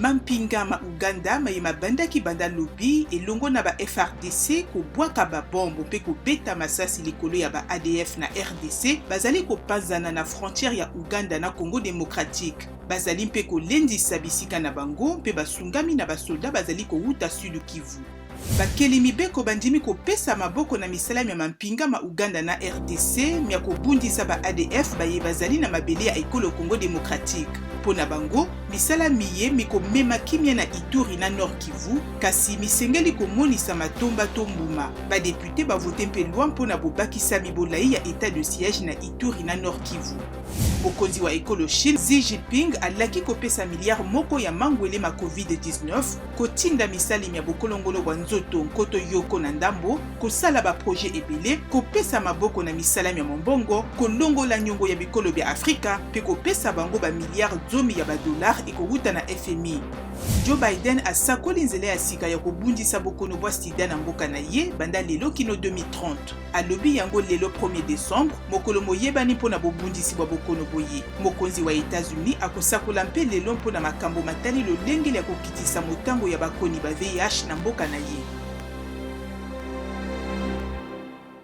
Mampinga ma Ouganda maye mabandaki banda lobi elongo na ba FARDC kobwaka ba bombe mpe kobeta masasi likolo ya ba ADF na rdc bazali kopanzana na frontière ya Ouganda na Congo democratique. Bazali mpe kolendisa bisika na bango mpe basungami na basoda bazali kowuta Sud-Kivu. Bakeli mibeko bandimi kopesa maboko na misala mya mampinga ma Ouganda na rdc mya kobundisa ba adf baye bazali na mabele ya Ekolo Congo democratique. Mpo na bango, misala miye mikomema kimia na Ituri na Nord-Kivu, kasi misengeli komonisa matomba to mbuma. Ba deputes ba vote mpe loi mpo na bobakisami bolayi ya etat de siège na Ituri na Nord-Kivu. Mokonzi wa ekolo Chine, Xi Jinping alaki kopesa milliard moko ya mangwele ma Covid-19, kotinda misali mya bokolongono bwa nzoto nkoto yoko na ndambo, kosala ba projets ebele, kopesa maboko na misala mya mombongo, kolongola nyongo ya bikolo bya Afrika mpe kopesa bango ba milliards zomi ya ba dollars ekowuta na FMI. Joe Biden asakoli nzela ya sika ya kobundisa bokono bwa sida na mboka na ye banda lelo kino 2030. Alobi yango lelo premier decembre, mokolo moyebani mpo na bobundisi bwa bokono boye. Mokonzi wa Etats-Unis akosakola mpe lelo mpo na makambo matali lolenge lya kokitisa motango ya bakoni ba VIH na mboka na ye.